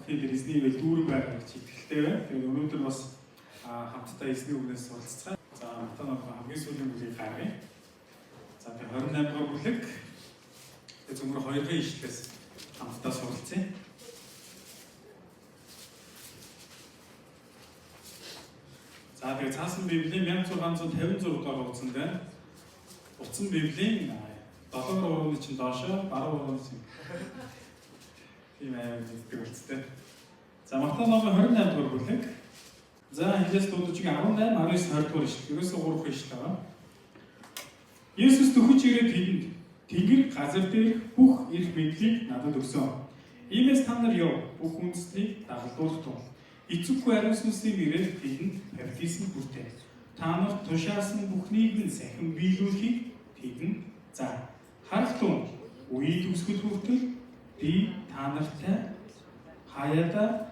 Тэд эзний ивэл дүүрэн байгаа гэж итгэлтэй байна. Тэгээд өнөөдөр бас хамтдаа эзний үгнээс суралцгаая. За, Матай номын хамгийн сүүлийн бүлгийг гаргая. За, тэгээд 28 дугаар бүлэг. Тэгээд зөвхөн 2-ын ишлэлээс хамтдаа суралцъя. За, тэгээд цаасан Библийн 1656 дугаар хуудсан байна. Утсан Библийн 7 дугаар хуудны чинь доошоо, баруун хуудны чинь тийм аяа мэддэг болцтой. За, Матай номын 28 дугаар бүлэг. За, эхлээс дуудаж 18, 19, 20 дугаар ишлэл. Ерөөсөө 3 ишлэл байгаа. Есүс төхөж ирээд тэдэнд Тэнгэр газар дээрх бүх эрх мэдлийг надад өгсөн. Иймээс та нар яв, бүх үндэстнийг дагалдуулах тул Эцэггүй ариун сүнсний нэрээр тэдэнд баптизм хүртээ. Та нарт тушаасан бүхнийг нь сахин биелүүлэхийг тэдэнд за. Харах тун үеийн төгсгөл хүртэл би та нартай хаяада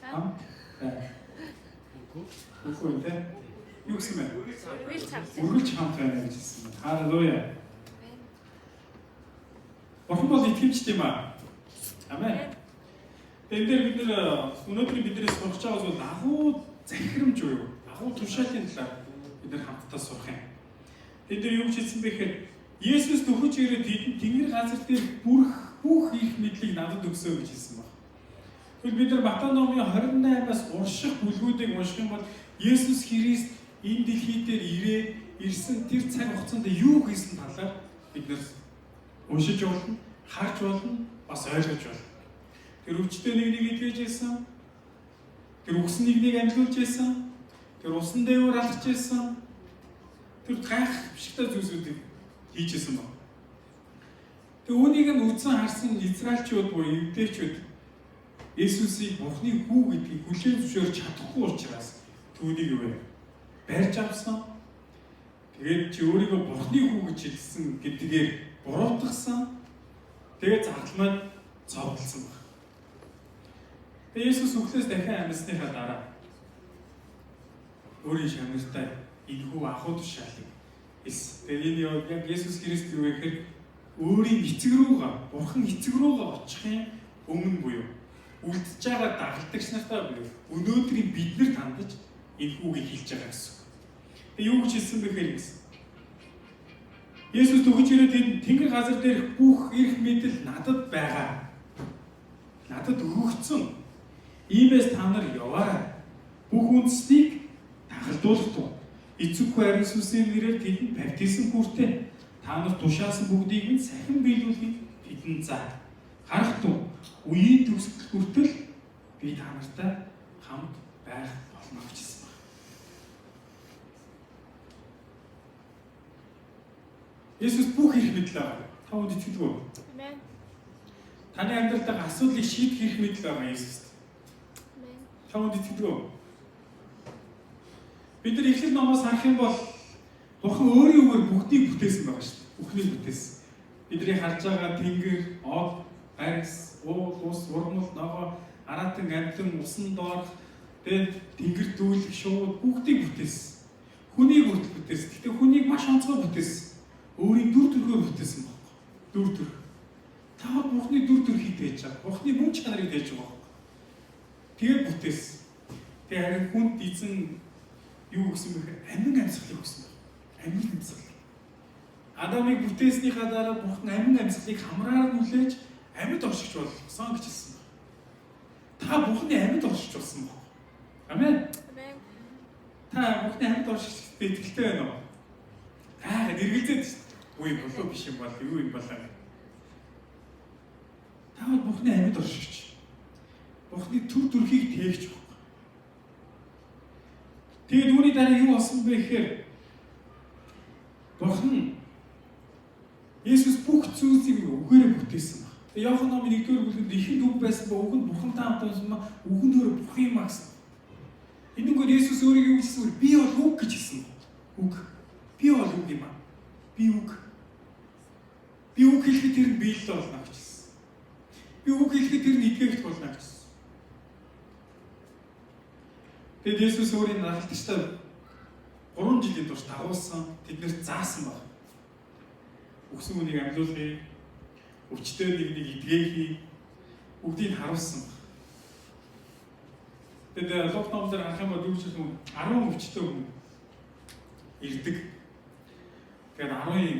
хамт байна. Үгүй ээ. Юу гэсэн бэ? Үргэлж хамт. Үргэлж хамт байна гэж хэлсэн байна. Халелуя. Бурхан бол итгэмжтэй юм аа. Амен. Энэ дээр бид нэр өнөөдрийн бидний сурах байгаа зүйл агуу захирамж буюу агуу тушаалын талаар бид нар хамтдаа сурах юм. Тэнд дээр юу гэж хэлсэн бэ гэхээр Есүс төхөж ирээд тэдэнд Тэнгэр газар дээр бүрх бүх их мэдлийг надад өгсөө гэж хэлсэн байна. Тэгвэл бид нар Матай номын 28-аас урших бүлгүүдийг унших юм бол Есүс Христ энэ дэлхий дээр ирээд ирсэн тэр цаг хугацаанд юу хийсэн талаар бид нар уншиж болно, харж болно, бас ойлгож болно. Тэр өвчтөе нэг нэг идгэж байсан. Тэр үхсэн нэг нэг амьлуулж байсан. Тэр усан дээвэр алхаж байсан. Тэр гайхамшигтай зүйлсүүдийг хийж байсан баг. Тэр үүнийг нь үзэн харсан израильчууд буюу евдээчүүд Есүсийг Бурхны хүү гэдгийг хүлээн зөвшөөрч чадахгүй учраас түүнийг юу вэ? Барьж авсан. Тэгээд чи өөрийгөө Бурхны хүү гэж хэлсэн гэдгээр буруутгасан. Тэгээд загламаар цовдлсон баг. Тэгээд Есүс үхлээс дахин амьсныхаа дараа өөрийн шавнартай энэхүү ахуй тушаалыг хэлсэн. Тэгээд энэ яг Есүс Христ юу вэ гэхээр өөрийн эцэг рүүгээ, Бурхан эцэг рүүгээ очихын өмнө буюу үлдэж байгаа дагалдагч нартай буюу өнөөдрийн биднэрт хандаж энэ хүүгийг хэлж байгаа гэсэн үг. Тэгээ юу гэж хэлсэн бэ гэхээр гэсэн. Есүс төгөж ирээд тэнд Тэнгэр газар дээрх бүх эрх мэдэл надад байгаа. Надад өгөгдсөн. Иймээс та нар яваарай. Бүх үндэстнийг дагалдуулах тул Эцэг хүү ариун сүнсний нэрээр тэдэнд баптизм хүртээ. Та нар тушаасан бүгдийг нь сахин биелүүлэхийг тэдэнд заа. Харах тун үеийн төгсгөл хүртэл би та нартай хамт байх болно гэж хэлсэн байна. Есүс бүх эрх мэдэл байгаа. Та бүхэнд итгэдэг үү? Амен. Таны амьдралд байгаа асуудлыг шийдэх эрх мэдэл байгаа Есүст. Амен. Та бүхэнд итгэдэг үү? Бид нар Эхлэл номоос харах юм бол Бурхан өөрийн үгээр бүгдийг бүтээсэн байгаа шүү дээ. Бүхнийг бүтээсэн. Бидний харж байгаа тэнгэр, од, барьс, уул, ус, урмал, ногоо, араатан, амьтан, усан доорх, тэгээд тэнгэр дүүлэх, шууд бүгдийг бүтээсэн. Хүнийг хүртэл бүтээсэн. Гэхдээ хүнийг маш онцгой бүтээсэн. Өөрийн дүр төрхөөр бүтээсэн байхгүй. Дүр төрх. Та Бурханы дүр төрхийг тээж байгаа. Бурханы мөн чанарыг тээж байгаа байхгүй. Тэгээд бүтээсэн. Тэгээд харин хүнд эзэн юу өгсөн бэ гэхээр амин амьсгалыг өгсөн байна. Амин амьсгал. Адамыг бүтээснийхаа дараа Бурхан амин амьсгалыг хамраар нь хүлээж амьд оршигч болгосон гэж хэлсэн байна. Та Бурханы амьд оршигч болсон байна. Амен. Амен. Та Бурханы амьд оршигчд итгэлтэй байна уу? Аа, нэргэлзээд шүү дээ. Үгүй болов биш юм бол юу юм болоо. Та бол Бурханы амьд оршигч. Бурханы төр төрхийг тээгч байна. Тэгээд үүний дараа юу болсон бэ гэхээр Бурхан Есүс бүх зүйлсийг үгээрээ бүтээсэн баг. Тэгээд Иохан номын 1-р бүлгэнд ихэнд үг байсан ба үг нь Бурхантай хамт байсан ба үг нь өөрөө Бурхан юм а гэсэн. Энэгээр Есүс өөрийгөө юу гэсэн бэ? Би бол үг гэж хэлсэн. Үг. Би бол үг юм а. Би үг. Би үг хэлэхэд тэр нь биелэл болно гэж хэлсэн. Би үг хэлэхэд тэр нь эдгээгдэх болно гэж хэлсэн. Тэгэд Есүс өөрийн дагалдагчдаа 3 жилийн турш дагуулсан, тэднэрт заасан баг. Үхсэн хүнийг амьлуулахыг, өвчтөй нэг нэг эдгээхийг бүгдийг харуулсан баг. Тэгээд Лук ном дээр харах юм бол юу гэж хэлсэн 10 өвчтөй хүн ирдэг. Тэгээд 10-ын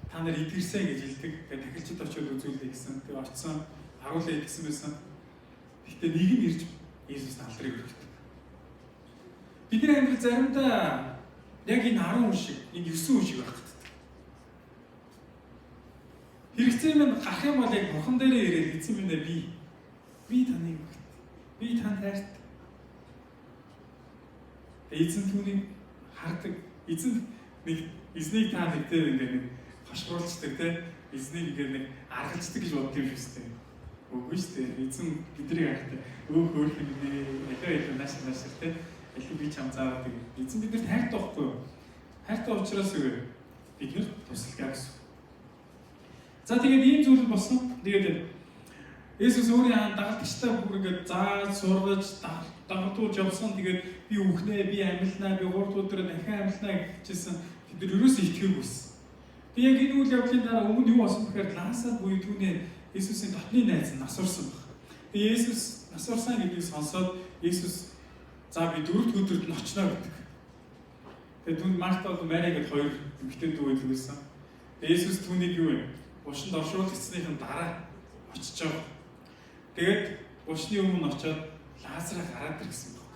та нар идгэрсэн гэж хэлдэг. Тэгээд тахилчид очиод үзүүлье гэсэн. Тэгээд очисон 10-ыг идгсэн байсан. Гэхдээ нэг нь ирж Иесуст алдрыг өргөдөг. Бидний амьдрал заримдаа яг энэ 10 хүн шиг, энэ 9 хүн шиг байх гэдэг. Хэрэгцээ минь гарах юм бол яг бурхан дээрээ ирээд эзэн минь ээ би таныг өгт. Би танд хайрт. Эзэн түүнийг хардаг. Эзэн нэг эзнийг та нэг тэр ингээд нэг хошгуулцдаг те. Эзнийг ингээд нэг аргалцдаг гэж боддог юм шүү дээ. Үгүй шүү дээ. Эзэн биднийг харахтай өөх хөөх юм нэ. Алиа илүү нааш нааш те. Алиг би чам заадаг. Эзэн биднэрт хайртай байхгүй юу? Хайртай учраас юу вэ? Бид нэр тусалгаа гэсэн. За тэгээд ийм зүйл болсон. Тэгээд Есүс өөрийн дагалдагчтай бүр ингээд зааж сургаж дагуулж явсан. Тэгээд би үхнэ, би амилнаа, би 3 өдөр дахин амилнаа гэжсэн. Тэд нар ерөөсөө итгээгүйсэн. Тэгээд яг энэ үйл явдлын дараа өмнө юу болсон бэхээр Лазар буюу түүний Есүсийн дотны найз нь нас орсон баг. Тэгээд Есүс нас орсон гэдгийг сонсоод Есүс за би 4 өдөрт нь очно гэдэг. Тэгээд түүнд Марта болон Мари гэдэг хоёр эмэгтэй дүү байдаг байсан. Тэгээд Есүс түүнийг юу вэ? Булшинд оршуулгдсныхын дараа очиж байгаа. Тэгээд булшны өмнө очиод Лазарыг гараад ир гэсэн баг.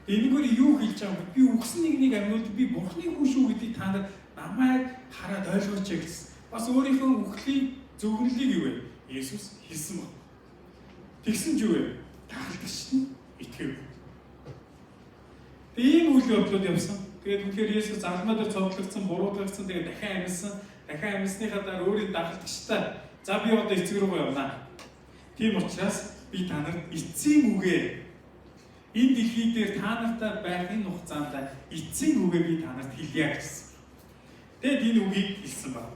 Энэгээр юу хэлж байгаа юм бэ? Би үхсэн нэгнийг амьуулдаг, би Бурхны хүн шүү гэдгийг та нар намайг хараад ойлгооч гэсэн. Бас өөрийнхөө үхлийн зөвгөнлийг юу вэ? Есүс хэлсэн баг. Тэгсэн ч юу вэ? Дагалдагчид нь итгээгүй. Тэгээ ийм үйл явдлууд явсан. Тэгээд үнэхээр Есүс загалмай дээр цовдлогдсон, буруутгагдсан, тэгээд дахин амьсан. Дахин амьсныхаа дараа өөрийн дагалдагчтай за би одоо эцэг рүү явна. Тийм учраас би та нарт эцсийн үгээ энэ дэлхий дээр та нартай байх энэ хугацаанд эцсийн үгээ би та нарт хэлье гэсэн. Тэгээд энэ үгийг хэлсэн баг.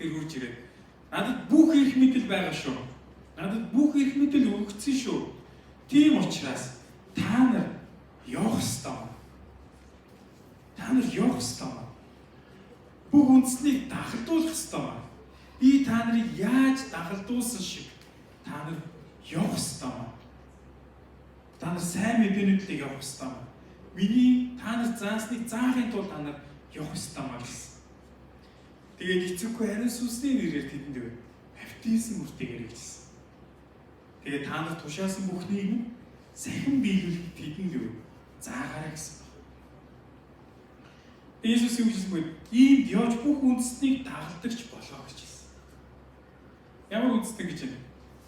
Тэр хурж ирээд надад бүх эрх мэдэл байгаа шүү. Надад бүх эрх мэдэл өгөгдсөн шүү. Тийм учраас та нар явах ёстой. Та нар явах ёстой. Бүх үндэснийг дагалдуулах ёстой. Би та нарыг яаж дагалдуулсан шиг та нар явах ёстой. Та нар сайн мэдээний төлөө явах ёстой. Миний та нар заасныг заахын тулд та нар явах ёстой гэсэн. Тэгээд эцэггүй ариун сүнсний нэрээр тэдэнд баптизм үртэйгэрэй гэсэн. Тэгээд та нар тушаасан бүхнийг нь сахин биелүүлэх тэдэнд заагаарай гэсэн. Иесус юу гэсэн бэ? Иймд явж бүх үндэстнийг дагалдагч болоо гэж хэлсэн. Ямар үндэстэн гэж байна?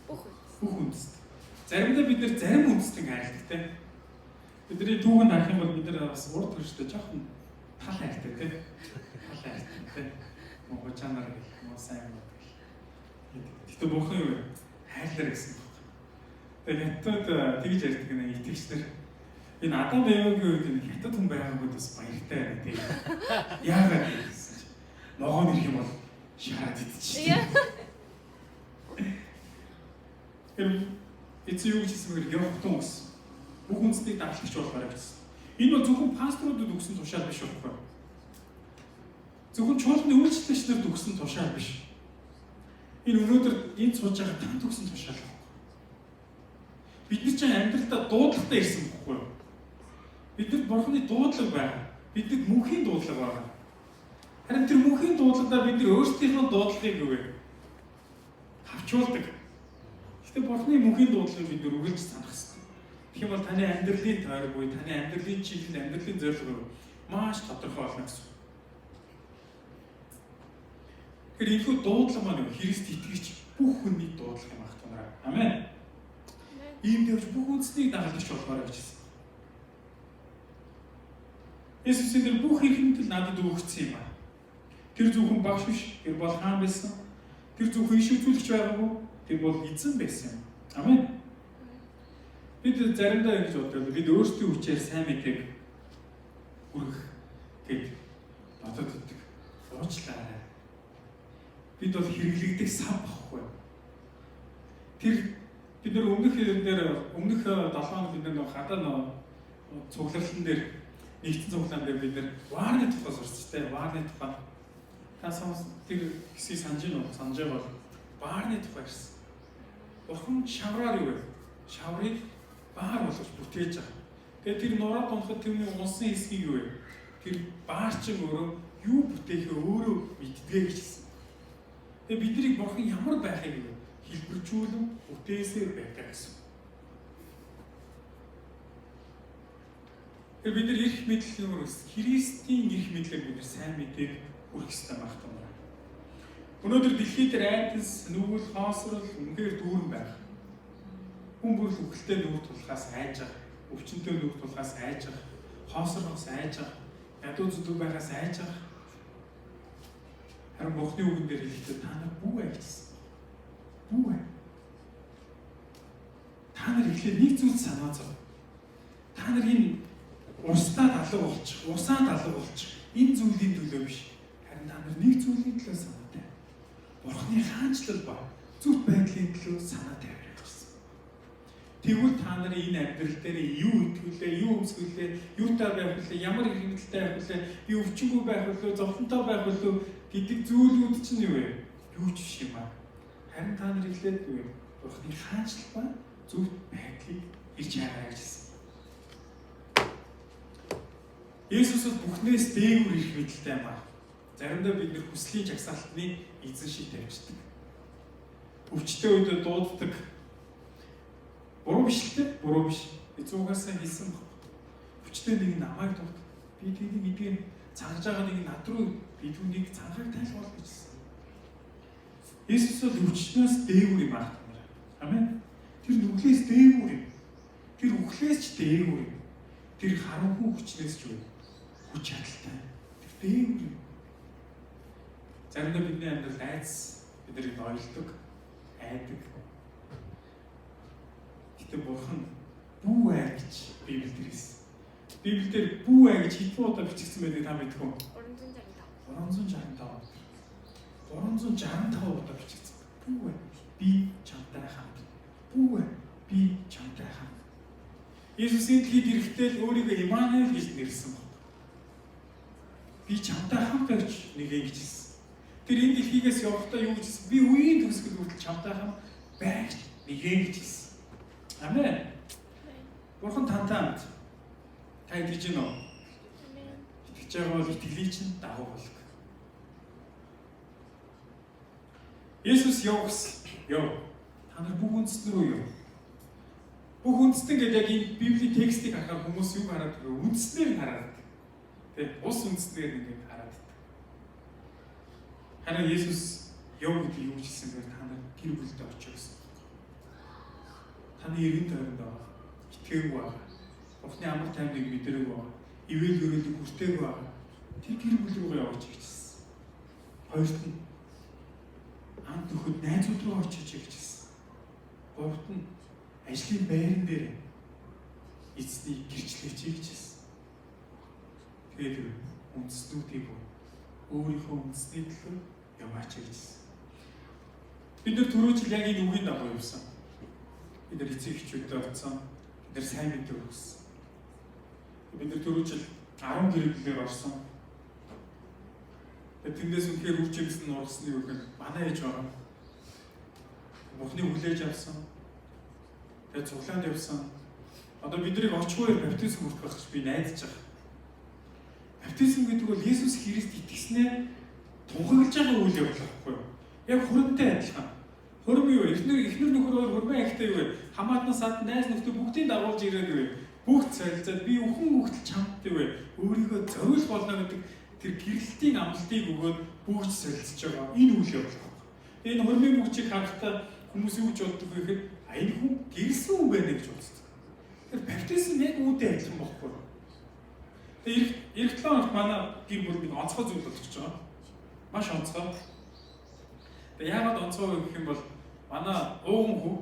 Бүх үндэст. Заримдаа бид нэр зарим үндэстэн хайрладаг те. Бидний түүхэнд харах юм бол бид нар бас урд төрштэй жоохон тал хайртай те. Тал хайртай те. Монгол чанар гэх юм уу сайн юм гэх. Гэтэ бурхан юу вэ? Хайрлаар гэсэн баг. Тэгээ хятад тэгж ярьдаг нэ итгэгчдэр. Энэ Адам Евагийн үед энэ хятад хүн байгаагүй бас баяртай байна тий. Яагаад гэсэн чинь ногоон ирэх юм бол шараад идчихсэн. Тэр эцэг юу гэж хэлсэн бэхээр явах тун гэсэн. Бүх үндэстнийг дагалдагч болохоор гэсэн. Энэ бол зөвхөн пасторудад өгсөн тушаал биш байхгүй. Зөвхөн чуулганы үйлчлэгч нарт өгсөн тушаал биш. Энэ өнөөдөр энд сууж байгаа танд өгсөн тушаал байхгүй. Бид нар чинь амьдралдаа дуудлагатай ирсэн байхгүй юу? Бидэнд Бурхны дуудлага байна. Бидэнд мөнхийн дуудлага байна. Харин тэр мөнхийн дуудлагадаа бид нар өөрсдийнхөө дуудлагыг юу вэ? Хавчуулдаг. Гэхдээ Бурхны мөнхийн дуудлагыг бид нар үргэлж санах хэрэгтэй. Тэгэх юм бол таны амьдралын тойрог буюу таны амьдралын чиглэл, амьдралын зорилго маш тодорхой болно гэсэн. Тэгэхээр энэхүү дуудлага маань Христ итгэгч бүх хүний дуудлага юм ах тунараа. Амен. Иймд явж бүх үндэснийг дагалдагч болохоор гэж хэлсэн. Есүсийн тэр бүх эрх мэдэл надад өгөгдсөн юм аа. Тэр зөвхөн багш биш, тэр бол хаан байсан. Тэр зөвхөн иш үзүүлэгч байгаагүй, тэр бол эзэн байсан юм. Амен. Бид заримдаа ингэж боддог. Бид өөрсдийн хүчээр сайн мэдээг хүргэх гэд бодод өгдөг. Уучлаарай. Бид бол хэрэглэгдэх сав багхгүй. Тэр бид нар өмнөх дээр өмнөх 7 хоног бид нар хадаа нөө цугларлан дээр нэгдсэн цуглаан дээр бид нар ваарны тухай сурч тэ ваарны тухай. Та сонс тэр хэсгийг санаж гин үү? Санаж байгаа бол ваарны тухай ирсэн. Бурхан шавраар юу вэ? Шаврыг баар болгосон. болгож бүтээж байгаа. Тэгээд тэр нураад унахад тэрний унсан хэсгийг юу вэ? Тэр баарчин өөрөө юу бүтээхээ өөрөө мэддэг гэж хэлсэн. Тэгээд биднийг Бурхан ямар байхыг юу хэлбэржүүлэн бүтээсээр байдаг гэсэн. Тэгээд бид нар эрх мэдэл юм уу? Христийн эрх мэдлээр бид нар сайн мэдээг хүргэх ёстой байх таа. Өнөөдөр дэлхий дээр айдас, нүгэл, хоосрол үнэхээр дүүрэн байх. Хүн бүр л үхэлтэй нүүр тулахаас айж байгаа. Өвчнөд нүүр тулахаас айж байгаа. Хоосрохоос айж байгаа. Ядуу зүдүү байхаас айж байгаа. Харин Бурхны үгэн дээр хэлэхдээ та нар бүү ай гэсэн. Бүү ай. Та нар эхлээд нэг зүйл санаа зов. Та нар энэ урстаа далаг болчих, усаа далаг болчих. Энэ зүйлийн төлөө биш. Харин та нар нэг зүйлийн төлөө санаа тавь. Бурхны хаанчлал ба зүт байдлын төлөө санаа тавиарай гэсэн. Тэгвэл та нарын энэ амьдрал дээр юу итгэлээ, юу өмсгөлээ, юутай байх вүлээ, ямар хэрэглэлтэй байх вүлээ, би өвчнгүй байх вүлээ, зовлонтой байх вүлээ гэдэг зүйлүүд чинь юу вэ? Юу ч биш юм аа. Харин та нар эхлээд юу вэ? Бурхны хаанчлал ба зүт байдлыг ирж хайгаарай гэсэн. Есүс бол бүхнээс дээгүүр ирэх мэдэлтэй юм аа. Заримдаа бид нэр хүслийн жагсаалтны эзэн шиг тавьчихдаг. Өвчтөе үедээ дууддаг. Буруу биш л дээ? Буруу биш. Эзэн угаасаа хэлсэн баг. Өвчтөе нэг намайг дууд. Би тэднийг эдгээр цангаж байгаа нэг над руу би түүнийг цангааг тайлбарлах гэжсэн. Есүс бол өвчтнөөс дээгүүр юм аа. Амен. Тэр нүглээс дээгүүр юм. Тэр үхлээс ч дээгүүр юм. Тэр харанхуй хүчнээс ч юу хүч чадалтай. Тэр дээгүүр юм. Заримдаа бидний амьдрал айдас биднийг ноёлдог, айдаг. Гэтэ Бурхан бүү ай гэж Библиэлд хэлсэн. Библиэлд бүү ай гэж хэдэн удаа бичигдсэн байдгийг та мэдэх үү? 365. 365. 365 удаа бичигдсэн. Бүү ай. Би чамтай хамт. Бүү ай. Би чамтай хамт. Иесус энэ дэлхийд ирэхдээ л өөрийгөө Иммануэль гэж нэрлэсэн баг. Би чамтай хамт байж нэгэн гэж хэлсэн. Тэр энэ дэлхийгээс явахдаа юу гэж хэлсэн? Би үеийн төгсгөл хүртэл чамтай хамт байж нэгэн гэж хэлсэн. Амен. Бурхан тантай хамт. Та итгэж байна уу? Итгэж байгаа бол итгэлийн чинь дагуу болго. Есүс яв гэсэн. Яв. Та нар бүх үндэстэн рүү яв. Бүх үндэстэн гэдэг яг энэ Библийн текстийг харахаар хүмүүс юу хараад вэ? Үндэстнээр нь хараад. Тэ, ус үндэстнээр ингээд хараад. Харин Есүс яв гэдэг юу гэж хэлсэн бэ? Та нар гэр бүлдээ очив гэсэн. Таны эргэн тойронд байгаа итгээгүй байгаа. Бурхны амар тайвныг мэдэрээгүй байгаа. Ивэл өрөөлийг хүртээгүй байгаа. Тэр гэр бүл рүүгээ яваач гэж хэлсэн. Хоёрт нь амт нөхөд найзууд руу очиж гэж хэлсэн. Гуравт нь ажлын байран дээр эзнийг гэрчлээч гэж хэлсэн. Тэгээд үндэстнүүдийг өөрийнхөө үндэсний төлөө яваач гэж хэлсэн. Бид нар түрүү жил яг энэ үгийн дагуу явсан. Бид нар эцэг эхчүүдэд очсон. Бид нар сайн мэдээ өгсөн. Бид нар түрүү жил 10 гэр бүлээр орсон. Тэгээд тэндээс үнэхээр үр жимсэн нургасны юу гэхээр манай ээж байгаа. Бурхны хүлээж авсан. Тэгээд цуглаанд явсан. Одоо биднийг очгүйгээр баптизм хүртэх байх гэж би найдаж байгаа. Баптизм гэдэг бол Есүс Христ итгэснээр тунхаглаж байгаа үйл явдал байхгүй юу? Яг хуримтай адилхан. Хурим юу вэ? Эхнэр нөхөр хоёр хурмын ангитай юу вэ? Хамаатан сад найз нөхдөд бүгдийг дагуулж ирээд юу вэ? Бүгд солилцоод би үхэн хүүхдэл чамд юу вэ? Өөрийгөө зориулах болно гэдэг тэр гэрэлтийн амлалтыг өгөөд бүгд солилцож байгаа. Энэ үйл явдал байхгүй. Энэ хурмын бүгчийг харахтаа хүмүүс юу гэж боддог вэ гэхэд энэ хүн гэрэлсэн хүн байна гэж боддог. Тэр баптизм яг үүнтэй адилхан байхгүй юу? Тэгээ эх 7 хоногт манай гэр бүл нэг онцгой зүйл болгож байгаа. Маш онцгой. Тэгээ яагаад онцгой вэ гэх юм бол манай ууган хүү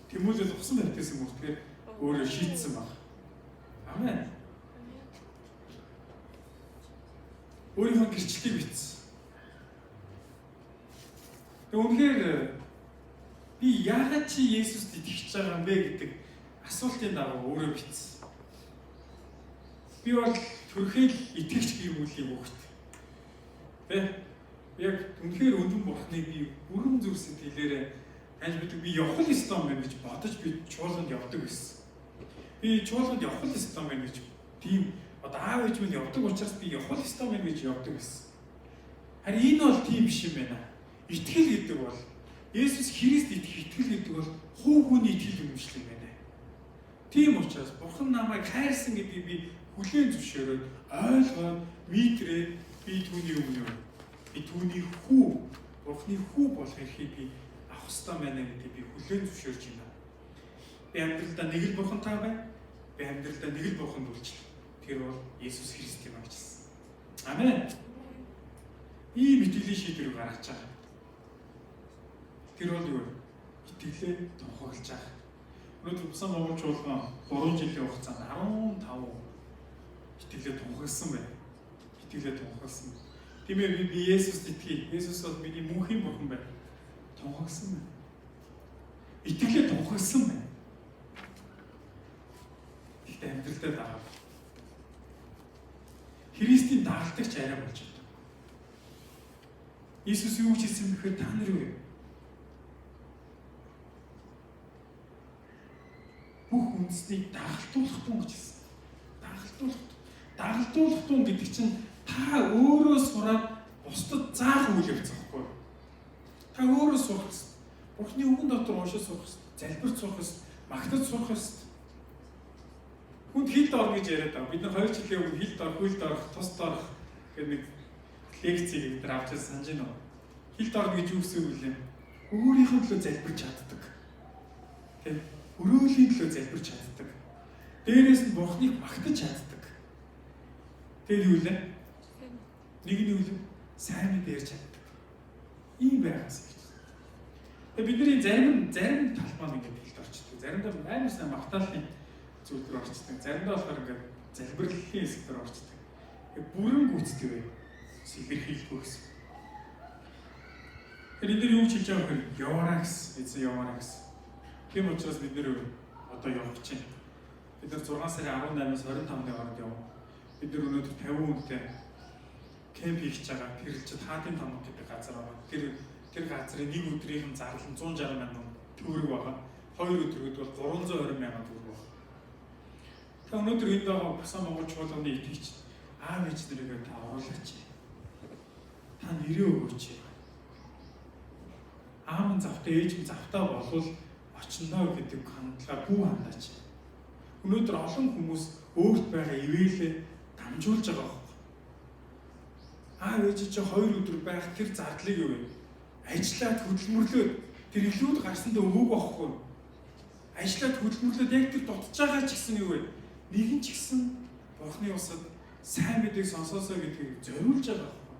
Тэмүүлэл усан баптизм бүртгэхээр өөрөө шийдсэн баг. Амен. Өөрийнхөө гэрчлэлийг бичсэн. Тэгээ үнэхээр би яагаад чи Есүст итгэж байгаа юм бэ гэдэг асуултын дагуу өөрөө бичсэн. Би бол төрхөөл итгэгч гэр бүлийн хүүхэд. Тэ? Яг үнэхээр үнэн Бурхныг би бүрэн зүрх сэтгэлээрээ таньж мэддэг, би явах л ёстой юм байна гэж бодож би чуулганд явдаг байсан. Би чуулганд явах л ёстой юм байна гэж тийм одоо аав ээж минь явдаг учраас би явах л ёстой юм байна гэж явдаг байсан. Харин энэ бол тийм биш юм байна. Итгэл гэдэг бол Есүс Христ итгэх итгэл гэдэг бол хувь хүний итгэл үнэмшил юм байна. Тийм учраас Бурхан намайг хайрсан гэдгийг би хүлээн зөвшөөрөөд ойлгоод мэдрээ би түүний өмнө би түүний хүү Бурханы хүү болох эрхийг би авах ёстой байна гэдгийг би хүлээн зөвшөөрч байна. Би амьдралдаа нэг л Бурхантай байна. Би амьдралдаа нэг л Бурханд үйлчлэх. Тэр бол Есүс Христ юм а гэж хэлсэн. Амен. Ийм итгэлийн шийдвэрийг гаргаж байгаа. Тэр бол юу вэ? Итгэлээ тунхаглаж байгаа. Өнөөдөр Бусан Монгол чуулган 3 жилийн хугацаанд 15 итгэлээ тунхагласан байна. Итгэлээ тунхагласан. Тийм ээ, би Есүст итгэе. Есүс бол миний мөнхийн бурхан байна. Тунхагласан байна. Итгэлээ тунхагласан байна. Гэхдээ амьдралдаа дагаад Христийн дагалдагч арай болж байна. Иесус юу гэж хэлсэн бэхээр та нар юу вэ? Бүх үндэснийг дагалдуулах тун гэж хэлсэн. Дагалдуулах. Дагалдуулах тун гэдэг чинь та өөрөө сураад бусдад заах үйл явц байхгүй юу? Та өөрөө сурах хэрэгтэй. Бурхны үгэн дотор уншиж сурах хэрэгтэй. Залбирч сурах хэрэгтэй. Магтаж сурах хэрэгтэй. Хүнд хилд орно гэж яриад байгаа. Бид нар 2 жилийн өмнө хилд орох, хөлд орох, тусд орох гэх нэг лекцийг бид нар авч байсан, санаж байна уу? Хилд орно гэж юу гэсэн үг вэ? Өөрийнхөө төлөө залбирч чаддаг. Тэ? Өрөөлийн төлөө залбирч чаддаг. Дээрээс нь Бурхныг магтаж чаддаг. Тэр юу лээ? Нэг нь юу лээ? Сайн мэдээ ярьж чаддаг. Ийм байгаас гэж. Тэгээ бидний зарим тал маань ингээд хилд орчдөг. Заримдаа амар сайн магтаалын зүйл төр орчдөг. Заримдаа болохоор ингээд залбирлалын хэсэг төр орчдөг. Бүрэн гүйцэтгэв илэрхийлэхгүй гэсэн. Тэгэхээр энэ дээр юу гэж хэлж байгаа вэ? Яваараа гэсэн. Эзэн яваараа гэсэн. Тийм учраас бид нэр одоо явах гэж байна. Бид нар 6 сарын 18-аас 25-ны хооронд явна. Бид нар өнөөдөр 50 хүнтэй кемп хийж байгаа. Тэрэлж хаадын тамга гэдэг газар байгаа. Тэр газрын нэг өдрийнх нь зардал нь 160 мянган төгрөг байгаа. Хоёр өдрөд бол 320 мянган төгрөг байна. Та өнөөдөр энд байгаа Бусан Монгол чуулганы итгэгч аав ээж нарыг та оруулаач. Та нэрээ өгөөч. Аав нь завтай, ээж нь завтай болвол очино гэдэг хандлага бүү хандаач. Өнөөдөр олон хүмүүс өөрт байгаа ивэлээ дамжуулж байгаа байхгүй. Аав ээж чинь 2 өдөр байх тэр зардлыг юу вэ? Ажиллаад хөдөлмөрлөөд тэр илүүд гарсандаа өгөөг байхгүй. Ажиллаад хөдөлмөрлөөд яг тэр дутж байгаа ч гэсэн юу вэ? Нэгэн ч гэсэн Бурхны усад сайн мэдээг сонсоосоо гэдгийг зориулж байгаа байхгүй.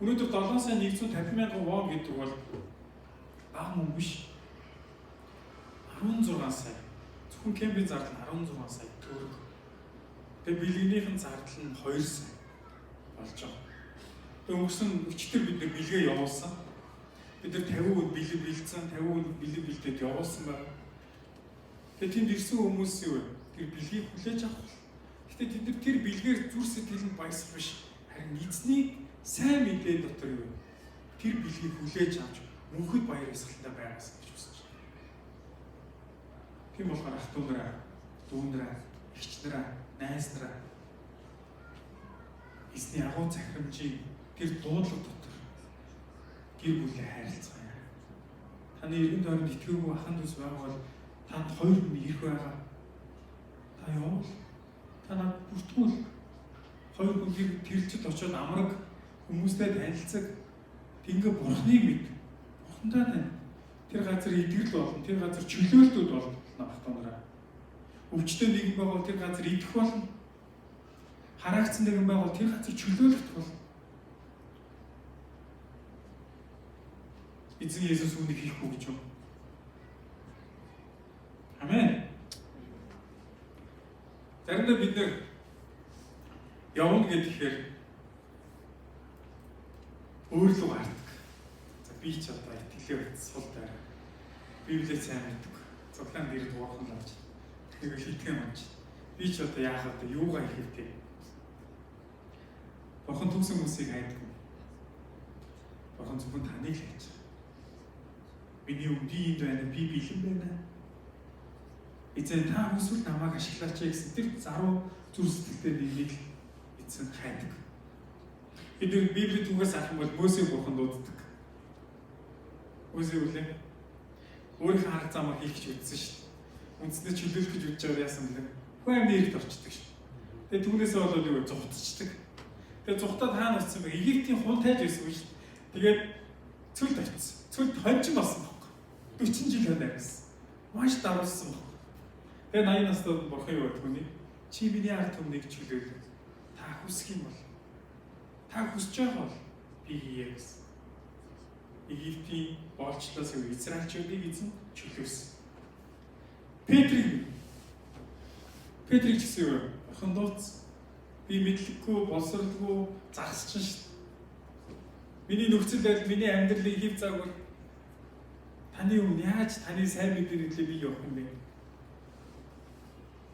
Өнөөдөр 7 сая 150 мянган вон гэдэг бол бага мөнгө биш. 16 сая. Зөвхөн кемпийн зардал нь 16 сая төгрөг. Тэгээ бэлгэнийх нь зардал нь 2 сая болж байгаа. Тэгээ өнгөрсөн өчигдөр бид нар бэлгээ явуулсан. Бид нар 50 хүнд бэлэг бэлдсэн, 50 хүнд бэлэг бэлдээд явуулсан байна. Тэгээ тэнд ирсэн хүмүүс юу вэ? Тэр бэлгийг хүлээж авах. Гэтэ тэд нар тэр бэлгээр зүр сэтгэл нь баясах биш. Харин эзнийг сайн мэдээ дотор юу вэ? Тэр бэлгийг хүлээж авч мөнхөд баяр баясгалантай байгаасай гэж хүсэж байна. Тийм болохоор ах トゥ нараа, дүү нараа, эгч нараа, найз нараа эзний агуу захирамжийн тэр дуудлага дотор гэр бүлээ хайрлацгаая. Таны эргэн тойронд итгээгүй ахан дүүс байгаа бол танд хоёр хүн ирэх байгаа. Та явуул. Та над бүртгүүл. Хоёр хүн тэрэлжид очиод амраг хүмүүстэй танилцаг. Тингээ Бурхныг мэд. Бурхантай тань. Тэр газар идэгрэл болно. Тэр газар чөлөөлтүүд болно ах トゥ нараа. Өвчтөй нэгэн байгаа бол тэр газар идэх болно. Хараагдсан нэгэн байгаа бол тэр газар чөлөөлөгдөх болно. Эзэн Есүс үүнийг хийхгүй гэж юу? Амен. Заримдаа бид нэр явна гэхээр өөр лүү гардаг. За би ч одоо итгэлээ бат сул дайраа. Библийг сайн мэддэг. Цуглаан дээр дуурхан л авч. Нэг хитгэн унж. Би ч одоо яах вэ? Юугаа хийх вэ? Бурхан түүсэн хүмүүсийг хайдаггүй. Бурхан зөвхөн таныг л хайж байгаа. Миний өмнө энд байна. Би бэлэн байна. Эзэн та хүсвэл намайг ашиглаач гэсэн тэр заруу зүр сэтгэлтэй нэгнийг эзэн хайдаг. Бид нар Библийн түүхээс авах юм бол Мөсийг бурхан дууддаг. Мөсийг үлээ. Өөрийнхөө арга замаар хийх гэж үзсэн шүү дээ. Үндсэндээ чөлөөлөх гэж үзэж байгаа яасан бэлээ. Хүн амны эрт орчдөг шүү. Тэгээ түүнээсээ болоод юу зугтчихдаг. Тэгээ зугтаад хаана очсон бэ? Египтийн хун тайж байсан шүү дээ. Тэгээд цөлд очсон. Цөлд хончин болсон байхгүй. 40 жил хонь амьсан. Маш даруулсан байхгүй. Тэгээ 80 настай бурхан юу гэдэг түүний? Чи миний ард түмнийг чөлөөлөө. Та хүсэх юм бол та хүсэж байгаа бол би хийе гэсэн. Египтийн боолчлоос юу Израильчуудыг эзэн чөлөөсөн. Петрийг ч гэсэн юу бурхан дууц. Би мэдлэггүй, боловсралгүй загасчин шүү дээ. Миний нөхцөл байдал, миний амьдралыг хэв загвар таны өмнө яаж таны сайн мэдээний төлөө би явах юм бэ?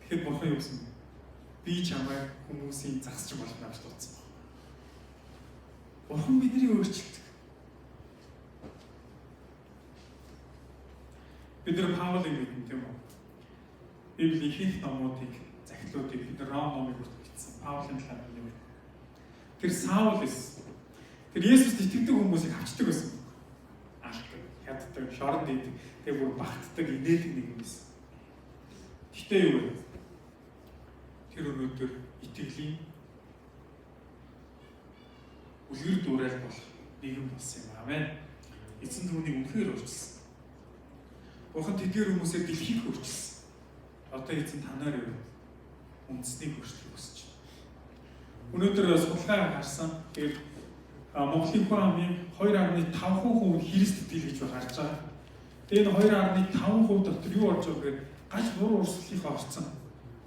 Тэгэхэд бурхан юу гэсэн бэ? Би чамайг хүмүүсийн загасчин болгоно гэж дуудсан байна. Бурхан биднийг өөрчилдөг. Бид нар Паулыг мэднэ тийм үү? Библийн ихэнх номуудыг, захидлуудыг бид нар Ром номыг хүртэл бичсэн. Паулын талаар бид мэднэ. Тэр Саул байсан. Тэр Есүст итгэдэг хүмүүсийг авчдаг байсан. Алдаг, хяддаг, шоронд идэг, тэгээ бүр багтдаг, инээдэг нэг юм байсан. Гэтэ юу вэ? Тэр өнөөдөр итгэлийн үлгэр дуурайл болох нэгэн болсон юм. Амен. Эзэн түүнийг үнэхээр өөрчилсөн. Бурхан тэдгээр хүмүүсээ дэлхийг өөрчилсөн. Одоо эзэн танаар юу? Үндэснийг өөрчлөхийг хүсэж байна. Өнөөдөр судалгаа гарсан. Тэгээд Монголын хүн амын 2.5% нь Христ итгэл гэж гарч байгаа. Тэгээд энэ 2.5% дотор юу орж байгаа гэхээр гаж буруу урсгалынхаа орцсон.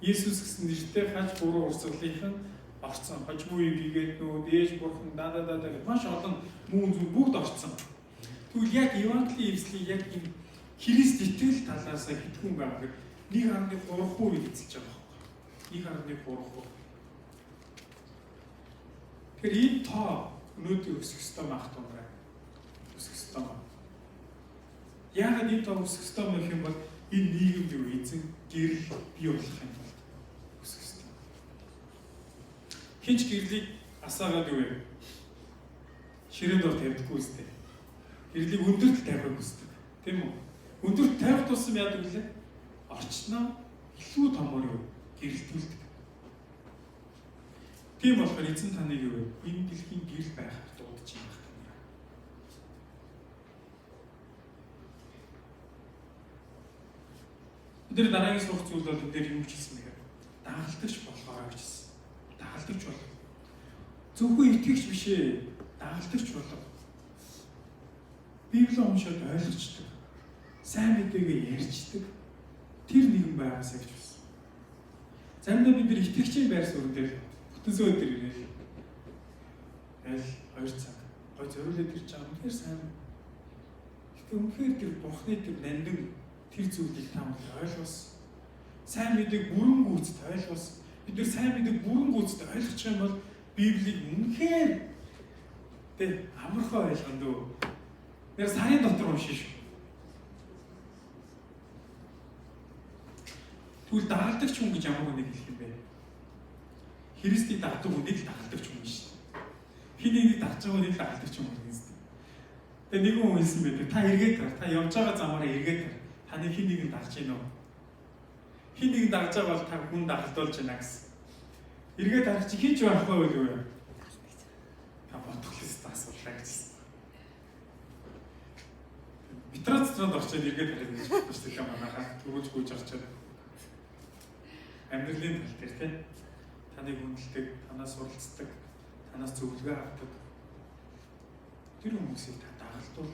Есүс гэсэн нэртэй гаж буруу урсгалынх нь орцсон. Хожмуу гигээтнүүд, ээж бурхан, да да да гэх маш олон мөн зүйл бүгд орцсон. Тэгвэл яг Евангелийн эвслийг яг энэ Христ итгэл талаас хэдхэн байгаа гэхээр 1.3% эзэлж байгаа байхгүй. 1.3%. Тэгэхээр энэ тоо өнөөдөр өсөх ёстой мах тунраа. Өсөх ёстой маа. Яагаад энэ тоо өсөх ёстой мэх юм бол энэ нийгэмд юу эзэн гэрэл бий болохын тулд өсөх ёстой. Хинч гэрлийг асаагаад юу вэ? Ширээн дор тавьдаггүй үстэй. Гэрлийг өндөрт тавихыг хүсдэг. Тийм үү? Өндөрт тавих тусам яадаг вүлээ? Орчноо илүү томор юу? Гэрэлтүүлдэг. Тийм болохоор эзэн таныг юу вэ? Энэ дэлхийн гэрэл байхаар дуудаж байна танараа. Бид нар дараагийн сурах зүйл бол энэ дээр юу гэж хэлсэн бэ? Дагалдагч болохоорой гэж хэлсэн. Дагалдагч бол. Зөвхөн итгэгч биш ээ. Дагалдагч болов. Библийг уншаад ойлгочдөг. Сайн мэдээгээ ярьчдаг. Тэр нэгэн байгаасаа гэж хэлсэн. Заримдаа бид нар итгэгчийн байр суурь дээр бүтэнсээ өдөр ирээл. Аль 2 цаг гой зориулаад ирж байгаа үнэхээр сайн. Гэтэ үнэхээр тэр бурхны тэр нандин тэр зүйлийг та бүхэн ойлгосон. Сайн мэдээг бүрэн гүйцэд ойлгосон. Бид нар сайн мэдээг бүрэн гүйцэд ойлгочих юм бол Библийг үнэхээр тэ амархан ойлгоно дөө. Тэр сарын дотор уншина шүү. Тэгвэл дагалдагч хүн гэж ямар хүнийг хэлэх юм бэ? Христийг дагдаг хүнийг л дагалдагч хүн шүү дээ. Хин нэгнийг дагж байгаа хүнийг л дагалдагч хүн гэнэ. Тэгээ нэгэн хүн хэлсэн байдаг. Та эргээд тар. Та явж байгаа замаараа эргээд тар. Таны хин нэгэн дагж гин үү? Хин нэгэн дагж байгаа бол та хүн дагалдуулж байна гэсэн. Эргээд харах чи хин ч байхгүй байл юу? Та бодох л ёстой асуулаа гэсэн. Метро цэцэнд орчоод эргээд хараад гэж бодсон шүү дээ манайхаа түрүүлж гүйж орчоод. Амьдралын тал дээр тий. Таныг хүндэлдэг, танаас суралцдаг, танаас зөвлөгөө авдаг. Тэр хүмүүсийг та дагалдуул.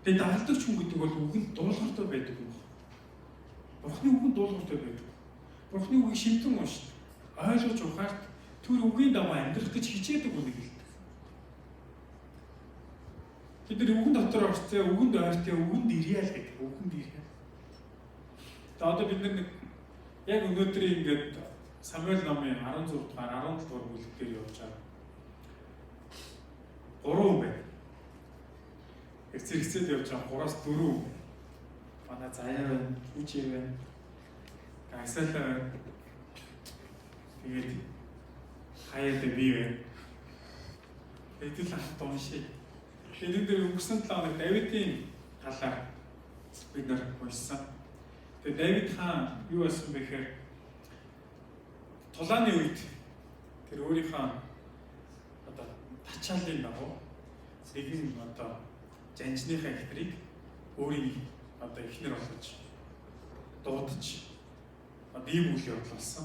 Тэгээ дагалдагч хүн гэдэг бол үгэнд дуулууртай байдаг юм байна. Бурхны үгэнд дуулууртай байдаг. Бурхны үгийг шимтэн уншдаг. Ойлгож ухаарт тэр үгийн дагуу амьдрах гэж хичээдэг үнийг хэлдэг. Бид нар үгэн дотор орцсон, үгэнд ойртой, үгэнд ирээл гэдэг. Үгэнд ирээл. Тэгээ одоо бид нар нэг яг өнөөдрийн ингээд Самуэль номын 16 дугаар 17 дугаар бүлэг дээр явж байгаа. 3 хүн байна. Яг зэрэгцээд явж байгаа 3-аас 4 хүн. Манай Заяа байна, Хүчээ байна. Гагсаалаа байна. Тэгээд хаяад би байна. Хэдэл хамт уншия. Энэ дээр өнгөрсөн 7 хоног Давидын талаар бид нар уншсан. Тэгээд Давид хаан юу байсан бэ гэхээр тулааны үед тэр өөрийнхөө одоо тачаалын дагуу нэгэн одоо жанжныхаа эхнэрийг өөрийн одоо эхнэр болгож дуудаж одоо ийм үйл явдал болсон.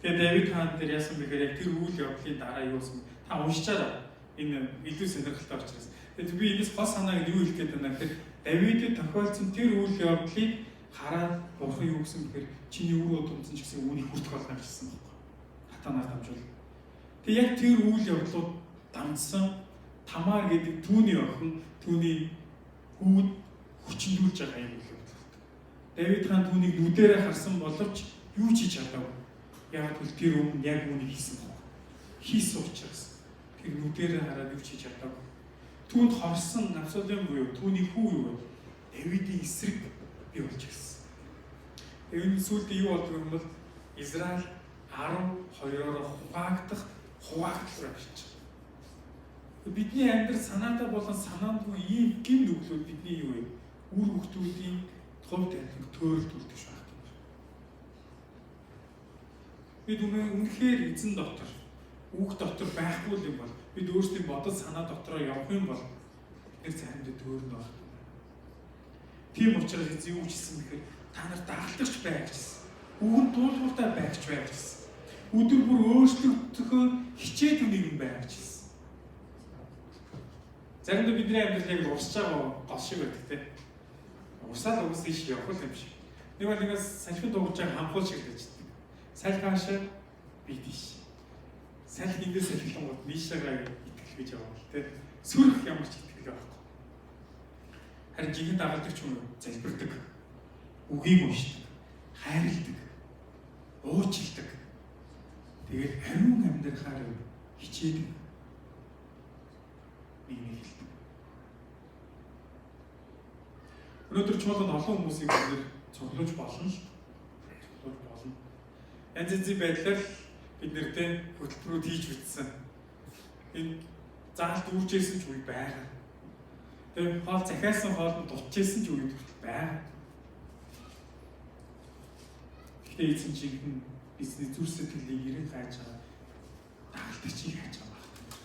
Тэгээд Давид хаан дээр яасан бэ гэхээр яг тэр үйл явдлын дараа юу болсон та уншичаарай. Энэ илүү сонирхолтой учраас. Тэгээд би энэс гол санааг нь юу хэлэх гээд байна гэхээр Давидэд тохиолдсон тэр үйл явдлыг хараад Бурхан юу гэсэн бэхээр чиний үр удамсан ч гэсэн үүнийг хүртэх болно гэсэн байхгүй. Хатанаар дамжуул. Тэгээд яг тэр үйл явдлууд дамжсан Тамар гэдэг түүний охин түүний хүүд хүчндүүлж байгаа юм үйл явдал. Давид хаан түүнийг нүдэрээ харсан боловч юу ч хийж чадаагүй. Яг л тэр өмнө яг үүнийг хийсэн баг. Хийсэн учраас тэр нүдэрээ хараад юу ч хийж чадаагүй. Түүнд хорсон Абсалом буюу түүний хүү юу вэ? Давидын эсрэг бий болж ирсэн. Энэ сүүлдээ юу болдог юм бол Израиль 12-ороо хуваагдах хуваагдал руу авчиж. Бидний амьдрал санаатай болон санаандгүй ийм гим нүглүүд бидний юу вэ? Үр хөвгтүүдийн хувь тавиланг төөрөлдүүлдэг шүү дээ. Бид үнэхээр эзэн дотор, үг дотор байхгүй юм бол бид өөрсдийн бодол санаа дотроо явах юм бол бид заримдаа төөрнө байна. Тийм учраас эзэн юу ч хэлсэн бэхээр та нар дагалдагч бай гэж хэлсэн. Үгэн дуулууртай бай гэж бай гэж хэлсэн. Өдөр бүр өөрчлөгдөхөөр хичээд үнийг юм бай гэж хэлсэн. Заримдаа бидний амьдрал яг урсж байгаа гол шиг байдаг те. Урсаал угсаа ийш явах юм шиг. Нэг бол нэгээс салхин дуугаж байгаа хамхуул шиг л аждаг. Салхи хаашаа би тийш. Салхи эндээс салхилангууд нийшээгаа итгэл гэж яваа л те. Сүрх ямар ч итгэл байхгүй. Харин жинхэнэ дагалдагч хүн залбирдаг. Үгийг уншдаг. Хайрладаг. Уучилдаг. Тэгээд ариун амьдрахаар хичээдэг. Нэг нэг хэлдэг. Өнөөдөр чуулганд олон хүмүүсийг бид нэр цуглуулж болно л. Цуглуулж болно. Янз янзын байдлаар бид нэртэй хөтөлбөрүүд хийж бүтсэн. Энэ заалт үүрчээсэн ч үе байгаа. Тэгээ хоол захиалсан хоол нь дутчихсэн ч үе хүртэл байгаа. Гэхдээ эзэн жинхэнэ бидний зүрх сэтгэлийг эрен хайж байгаа дагалдагчийг хайж байгаа байна.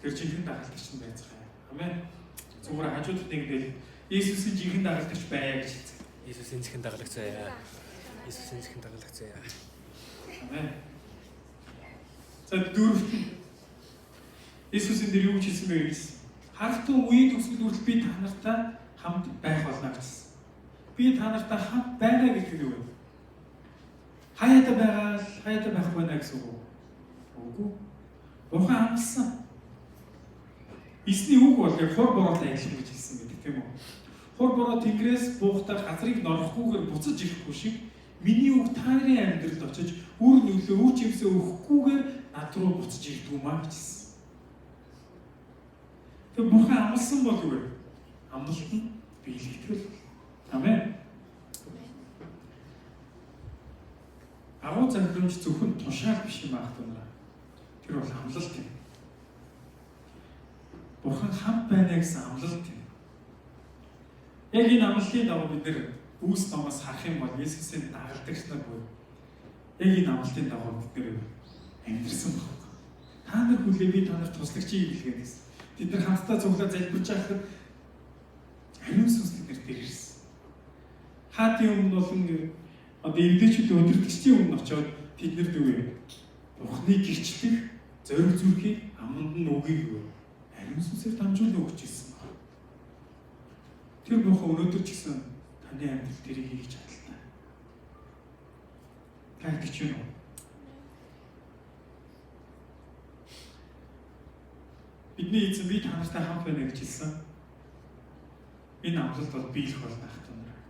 Тэр жинхэнэ дагалдагч нь байцгаая. Амен. Зүгээр хажуудад нэг дэл Иесусийн жинхэнэ дагалдагч байя гэж хэлсэн. Иесусийн жинхэнэ дагалагч байя. Иесусийн жинхэнэ дагалагч байя. Амен. За дөрөвт нь Иесусийн дээр юу гэж хэлсэн бэ гэж. Харахтун үеийн төгсгөл хүртэл би та нартай хамт байх болно гэсэн. Би та нартай хамт байна гэдэг нь юу вэ? Хаяада байгаа л хаяада байхгүй нэ гэсэн үг үү? Үгүй. Бурхан амласан. Эзний үг бол яг хур бороотой адилхан гэж хэлсэн байдаг тийм үү? Хур бороо тэнгэрээс буухтаа газрыг норохгүйгээр буцаж ирэхгүй шиг миний үг та нарын амьдралд очиж үр нөлөө үр жимсээ өгөхгүйгээр над руу буцаж ирдэг юм аа гэж хэлсэн. Тэр Бурхан амласан бол юу вэ? Амлалт нь биелэгдэх. Амен. Агуу захирамж зөвхөн тушаал биш юм аах тунаа. Тэр бол амлалт юм. Бурхан хамт байна гэсэн амлалт юм. Яг энэ амлалтын дагуу бид нэр үүс номоос харах юм бол Есүсийн дагалдагч нар буюу яг энэ амлалтын дагуу бид нэр амьдэрсэн байна. Та нар хүлээ би та нарт туслагчийг илгээнэ гэсэн. Тэд нар хамтдаа цуглаа залбирч байхад ариун сүнс тэд нар дээр ирсэн. Хаатын өмнө болон одоо эвдээчүүдийн өдөртөгчдийн өмнө очиод тэд нар юу вэ? Бурхны гэрчлэх зориг зүрхийг аманд нь үгийг юу вэ? Ариун сүнсээр дамжуулан өгч ирсэн байна. Тэр бурхан өнөөдөр ч гэсэн таны амьдрал тэрийг хийж чадaltaй. Та итгэж байна уу? Бидний эзэн би та нартай хамт байна гэж хэлсэн. Энэ амлалт бол биелэх болно ах トゥ нараа.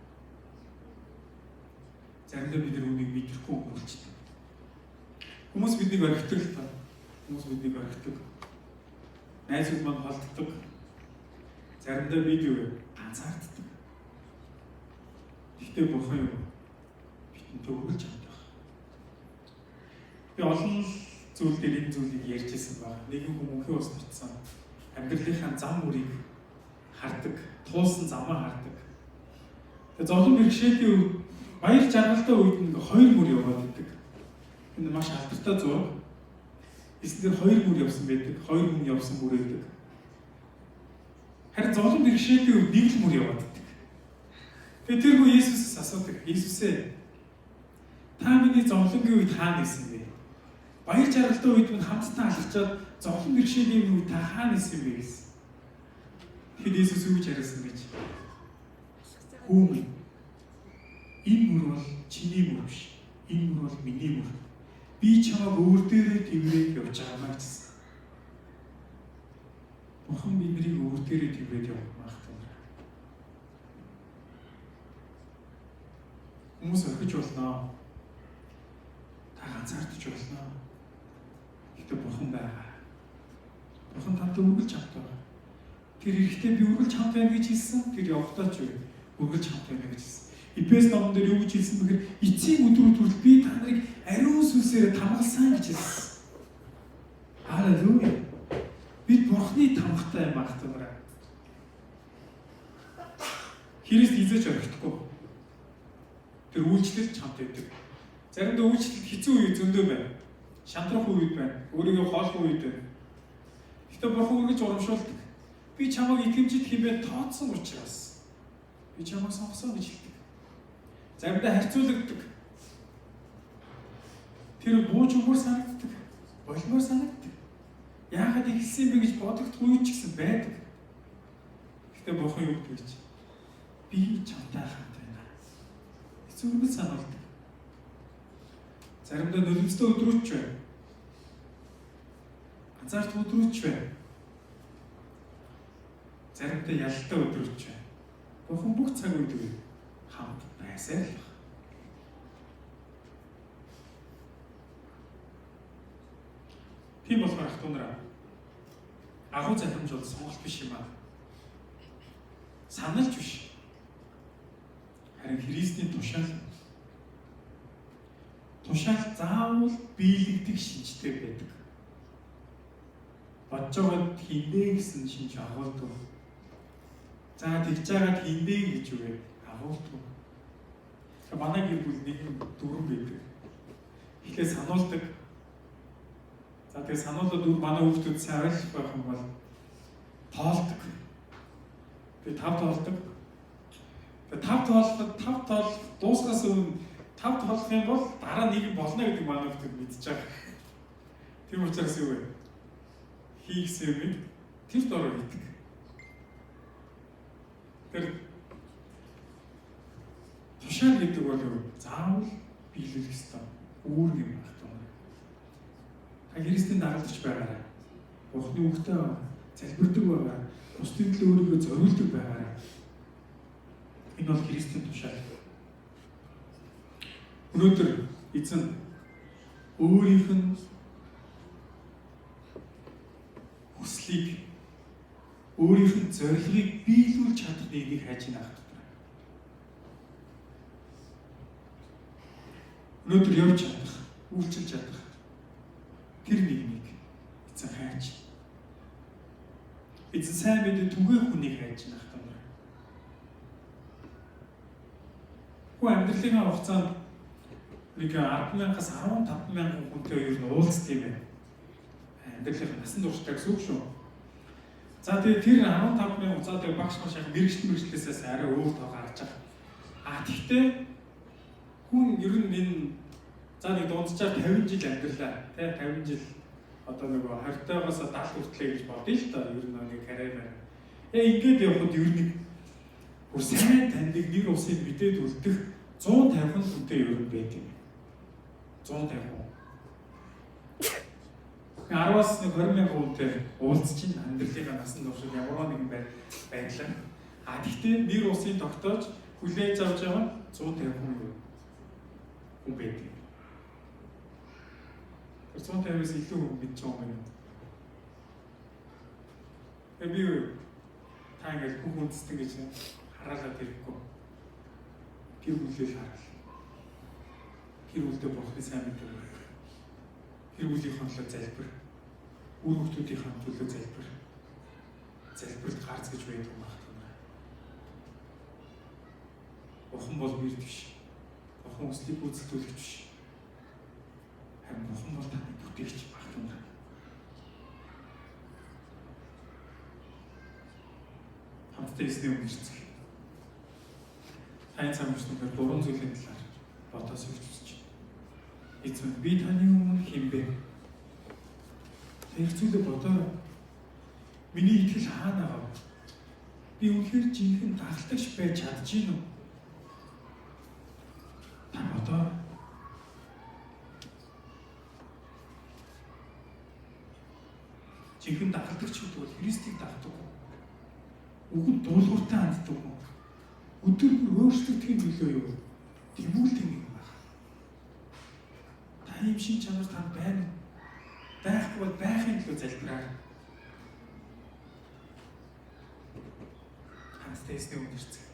Заримдаа бид нар үүнийг мэдрэхгүй өнгөрүүлчихдэг. Хүмүүс биднийг орхидог л та. Хүмүүс биднийг орхидог. Найзууд маань холддог. Заримдаа бид юу вэ? Ганцаарддаг. Гэхдээ Бурхан юу? Бидэнтэй үргэлж хамт байх. Би олон зүйл дээр энэ зүйлийг ярьж ирсэн баг. Нэгэн хүн мөнхийн ус очсон. Амьдралынхаа зам мөрийг хардаг, туулсан замаа хардаг. Тэгээ зовлон бэрхшээлийн үед, баяр жаргалтай үед нэг хоёр мөр яваад идэг. Энэ маш алдартай зураг. Эсн дээр хоёр мөр явсан байдаг, хоёр хүн явсан мөр байдаг. Харин зовлон бэрхшээлийн үед нэг л мөр яваад идэг. Тэгээ тэр хүн Иесусээс асуудаг. Иесусээ, та миний зовлонгийн үед хаана байсан бэ? Баяр жаргалтай үед минь хамтдаа алхачаад зовлон бэрхшээлийн үед та хаана байсан бэ гэсэн. Тэгэхэд Иесус юу гэж хариулсан гэж? Хүү минь, энэ мөр бол чиний мөр биш. Энэ мөр бол миний мөр. Би чамайг өөр дээрээ тэврээд явж байгаамаа гэсэн. Бурхан биднийг өөр дээрээ тэврээд явах магадлал. Хүмүүс орхиж болно. Та ганцаардаж болно. Гэхдээ Бурхан байгаа. Бурхан тантай үргэлж хамт байгаа. Тэр эрэхтэй би үргэлж хамт байна гэж хэлсэн. Тэр явхдаа ч үргэлж хамт байна гэж хэлсэн. Эфес номон дээр юу гэж хэлсэн бэхээр эцсийн өдрүүд хүртэл би та нарыг ариун сүнсээр тамгалсан гэж хэлсэн. Халелуя. Бид Бурханы тамгатай юм байх тунараа. Христ хизээч орхихгүй. Тэр үйлчлэл чамд байдаг. Заримдаа үйлчлэл хэцүү үе зөндөө байна. Шантрах үед байна. Өөрийгөө хоолох үед байна. Гэхдээ Бурхан үргэлж урамшуулдаг. Би чамайг итгэмжит хэмээн тооцсон учраас би чамайг сонгосон гэж хэлдэг. Заримдаа харьцуулагддаг. Тэр бууж өгмөр санагддаг. Болмоор санагддаг. Яагаад ихсэн бэ гэж бодогдох үе ч гэсэн байдаг. Гэхдээ Бурхан юу гэдэг вэ? Би чамтай хамт байна. Эцэг үргэлж сануулдаг. Заримдаа нулимстай өдрүүд ч байна. Ганцаард өдрүүд ч байна. Заримдаа ялалтай өдрүүд ч байна. Бурхан бүх цаг үед хамт байсаар л байна. Тийм болохоор ах トゥ нараа агуу захирамж бол сонголт биш юм аа. Саналж биш. Харин Христийн тушаал. Тушаал заавал биелэгдэх шинжтэй байдаг. Бодож байгаад хиндэ гэсэн шинж агуулдаг. За тэгж жагаад хиндэ гэж үгээд агуулдаг. Тэгэхээр манай гэр бүл нэгэн дөрвөн байдаг. Эхлээд сануулдаг. За тэгээ сануулаад үр манай хүүхдүүд сайн ойлгох байх юм бол тоолдог. Би 5 тоолдог. Тэгээ 5 тоолоход 5 тоол дуусгаас өмнө 5 тоолох юм бол дараа нэг болно гэдэг манай хүүхдүүд мэдчихэж байгаа. Тийм учраас юу вэ? Хийгсэн юм тэр дороо хийдэг. Тэр тушаал гэдэг бол юу? Заавал биелүүлэх ёстой. Үүрэг юм байна. Та Христийн дагалдагч байгаарай. Бурхны үгтэй байгаа, залбирдаг байгаарай. Бусдын төлөө өөрийгөө зориулдаг байгаарай. Энэ бол Христийн тушаал. Өнөөдөр эзэн өөрийнх нь хүслийг, өөрийнх нь зорилгыг биелүүлж чадах нэгнийг хайж байна дотор. Өнөөдөр явж чадах, үйлчилж чадах тэр нэгнийг эзэн хайж. Эзэн сайн мэдээ түгээх хүнийг хайж байна дотор. Хүн амьдралын хугацаанд нэг 10,000-аас 15,000 хүнтэй ер нь уулздаг юм байна. Амьдралын насан туршдаа гэсэн үг шүү. За тэгээ тэр 15,000 за тэгээ багш маш их мэрэгчлээсээс арай өөр тоо гарч байгаа. А тэгтээ хүн ер нь энэ за нэг дунджаар 50 жил амьдралаа тий 50 жил одоо нөгөө 20-тойгоос 70 хүртлээ гэж бодъё л доо ер нь нэг карьер байна. Ингээд явхад ер нь бүр сайн таньдаг нэр усын мэдээд үлдэх 150 хүнтэй ер нь байт юм. 150 хүн. 10-аас нэг 20 мянган хүнтэй уулзч чинь амьдралынхаа насан туршид ямар нэгэн байдлаар. А тэгтээ нэр усын тогтоож хүлээж авч байгаа нь 150 хүн хүн байдаг. Тэр 150-аас илүү хүн мэдж байгаа юм. Тэгээ би юу? Та ингээл бүх үндэстэн гэж хараалаад ирэхгүй. Гэр бүлээ л хараал. Гэр бүлдээ бурхны сайн мэдээ. Гэр бүлийнхээ төлөө залбир. Үр хүүхдүүдийнхээ төлөө залбир. Залбиралд гарц гэж байдаг юм байна. Бурхан бол мэрд биш. Бурхан хүслийг гүйцэтгүүлэгч биш. Харин Бурхан бол таны бүтээгч багтана. Хамтдаа эзний өмнө ирцгээе. Таны цам өчнөөр гурван зүйлийн талаар бодоос өгч хүсэж байна. Эзэн би таны өмнө хэн бэ? Тэр зүйлээ бодоорой. Миний итгэл хаана байгаа вэ? Би үнэхээр жинхэнэ дагалдагч байж чадж гин үү? Та бодоорой. Жинхэнэ дагалдагч гэдэг бол Христийг дагдаг. Үгэнд дуулууртай ханддаг. Өдөр бүр өөрчлөгдөхийн төлөө юу? Тэмүүлдэг нэг юм байна. Та ийм шин чанар танд байна уу? Байхгүй бол байхын төлөө залбираа. Хамтдаа эзний өмнө ирцгээе.